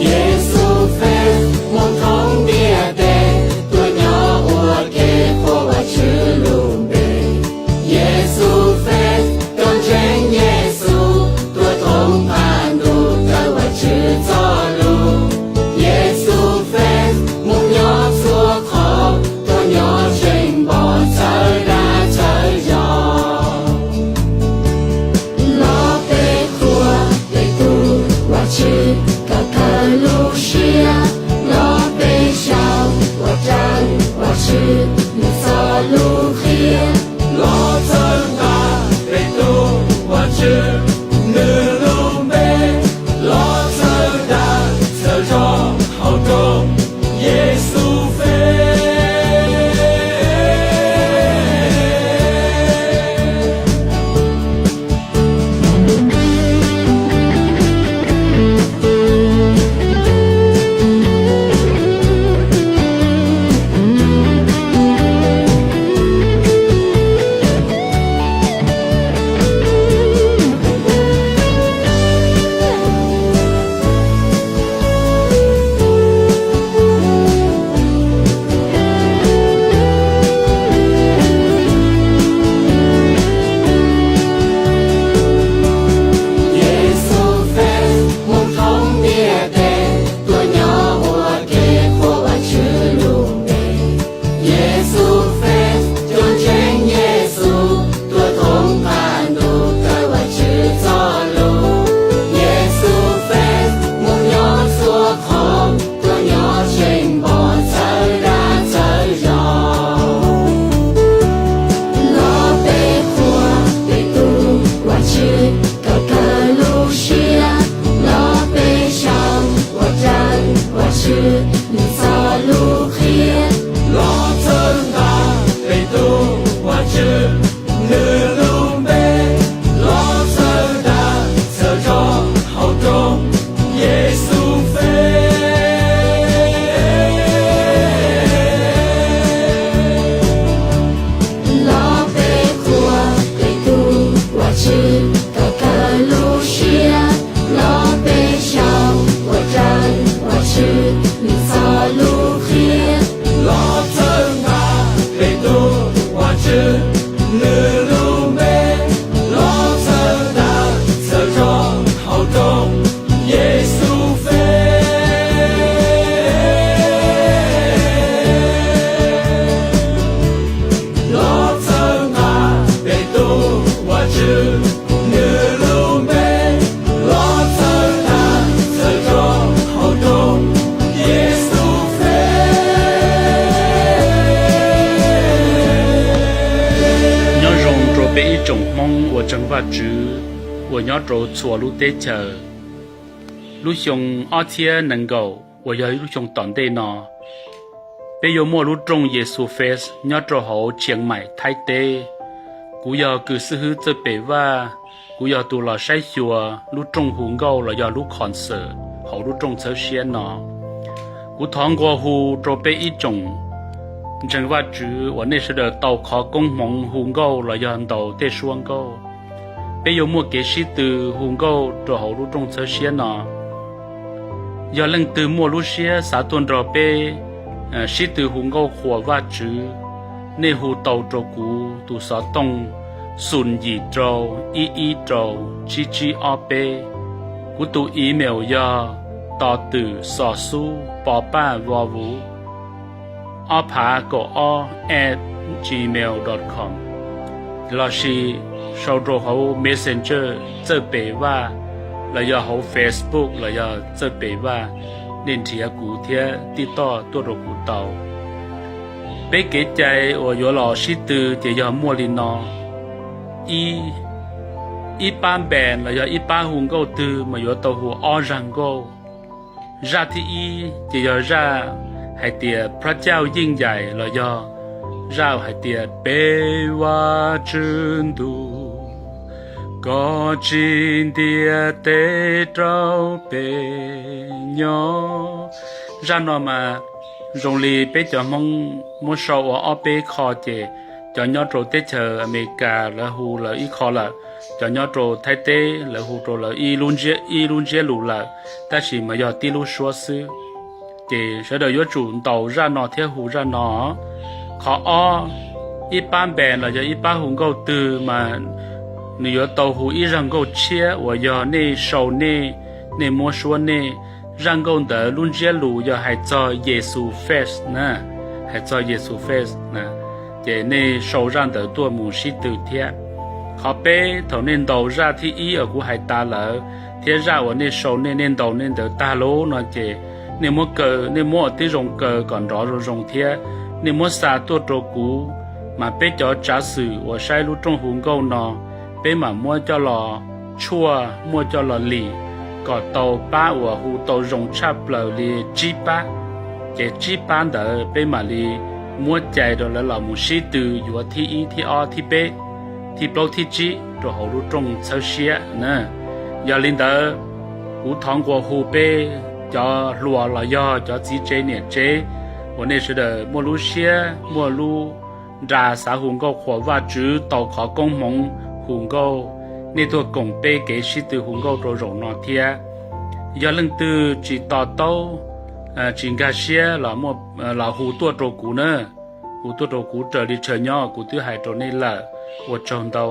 Yexus Fes, Hmoob thoob ntiaj teb, tuaj nyob ua ke qhuas Vajtswv lub npe. Yexus Fes, cov ntseeg Yexus, tuaj thoob qab ntuj raws Vajtswv txoj lus. Yexus Fes, Hmoob nyob txhua qhov, tuaj nyob zeem npog txhawb dag txhawb zog. Los peb qhuas peb tus Vajtswv, kawm kawg lub siab, los peb xyaum ua raws Vajtswv nws txoj lus qhia. Los txhawb nqa peb tus Vajtswv, nws lub npe, los txhawb dag txhawb zog hauv nroog Yexus Fes. Yexus Fes, Hmoob thoob ntiaj teb, tuaj nyob ua ke qhuas Vajtswv lub npe. Yexus Fes, cov ntseeg Yexus, tuaj thoob qab ntuj raws Vajtswv txoj lus. Yexus Fes, Hmoob nyob txhua qhov, tuaj nyob zeem npog txhawb dag txhawb zog. Los peb qhuas peb tus Vajtswv, kawm kawg lub siab, los peb xyaum ua raws Vajtswv nws txoj lus qhia. Los txhawb nqa peb tus Vajtswv, nws lub npe, los txhawb dag txhawb zog hauv nroog Yexus Fes. Los peb qhuas peb tus Vajtswv, kawm kawg lub siab, los peb xyaum ua raws Vajtswv nws txoj lus qhia. Los txhawb nqa peb tus Vajtswv, nws lub npe, los txhawb dag txhawb zog hauv nroog Yexus Fes. Los txhawb nqa peb tus Vajtswv, nws lub npe, los txhawb dag txhawb zog hauv nroog Yexus Fes. Nyob zoo rau peb ib tsoom Hmoob uas ntseeg Vajtswv uas nyob rau txhua lub teb chaws. Lub xyoo ob txhiab nees nkaum uas yog lub xyoo tom ntej no, peb yuav muaj lub rooj Yexus Fest nyob rau hauv Tshias Mais Thaib teb. Kuv yog kws xib hwb Txawj Pes Vaj, kuv yog tus los saib xyuas lub rooj hu nkauj los yog lub concert hauv lub rooj txhawb siab no. Kuv thov nqua hu rau peb ib tsoom ntseeg Vajtswv uas nej sawv daws tau qhov koob hmoov hu nkauj los yog ntaus tej suab nkauj. Peb yuav muaj kev sib tw hu nkauj rau hauv lub rooj txhawb siab no. Yog leej twg muaj lub siab xav tuaj nrog peb sib tw hu nkauj qhuas Vajtswv, nej hu tau rau kuv tus xov tooj xoom yim rau ib ib rau tsib tsib ob peb. Kuv tus email yog to twm xos xub po paj vo vuv ob phav kaum ob at gmail dot com, lossis sau rau hauv Messenger Txawj Pes Vaj, los yog hauv Facebook los yog Txawj Pes Vaj, nej nrhiav kuv thiab tij toj tuaj rau kuv tau. Peb kev cai uas yuav los sib tw ces yog muaj li no: ib, ib pab band los yog ib pab hu nkauj twg mas yuav tau hu ob zaj nkauj. Zaj thib ib ces yog zaj hais tias พระเจ้ายิ่งใหญ่ los yog zaj hais tias Pes Vaj Tswv Ntuj. Koj tsis ntiaj teb rau peb nyob. Zaj no mas zoo li peb cov Hmoob muab sau ua ob peb qho ces cov nyob rau teb chaws Amelikas lawv hu lawv ib qho lawm, cov nyob rau Thaib teb lawv hu rau lawv ib lub ntsiab lus lawm, tab sis mas yog tib lub suab xwb. Ces sawv daws yuav tsum ntaus zaj no thiab hu zaj no. Qhov ob, ib pab npe los yog ib pab hu nkauj twg mas nws yuav tau hu ib zaj nkauj tshiab uas yog nej sau nej, nej muab suab nej. Zaj nkauj ntawd lub ntsiab lus yog hais txog Yexus Fest na, hais txog Yexus Fest na. Ces nej sau zaj ntawd tuaj mus sib tw thiab. Qhov peb, thaum nej ntaus zaj thib ib uas kuv hais tas lawm thiab zaj uas nej sau nej, nej ntaus nej ntawd tag lawm no ces nej muab kaw, nej muab ua tib zoo kaw kom nrov zoo zoo thiab nej muab xa tuaj rau kuv, mas peb cov tsav xwm uas saib lub rooj hu nkauj no, peb mam muab coj los tshuaj, muab coj los lim kom tau pab uas hu tau zoo tshaj plaws li tsib pab. Ces tsib pab ntawd peb mam li muab cais rau lawv los mus sib tw yuav thib ib, thib ob, thib peb, thib plaub, thib tsib rau hauv lub rooj txhawb siab na. Yog li ntawd, kuv thov nqua hu peb cov hluas los yog cov txiv tsev niam tsev uas nej sawv daws muaj lub siab muaj lub nra xav hu nkauj qhuas Vajtswv tau qhov koob hmoov hu nkauj, nej tuaj koom peb kev sib tw hu nkauj rau zaum no thiab. Yog leej twg tsis to taub, tsis nkag siab los hu tuaj rau kuv na, hu tuaj rau kuv raws li tshaw nyob kuv twb hais rau nej lawm. Ua tsaug ntau.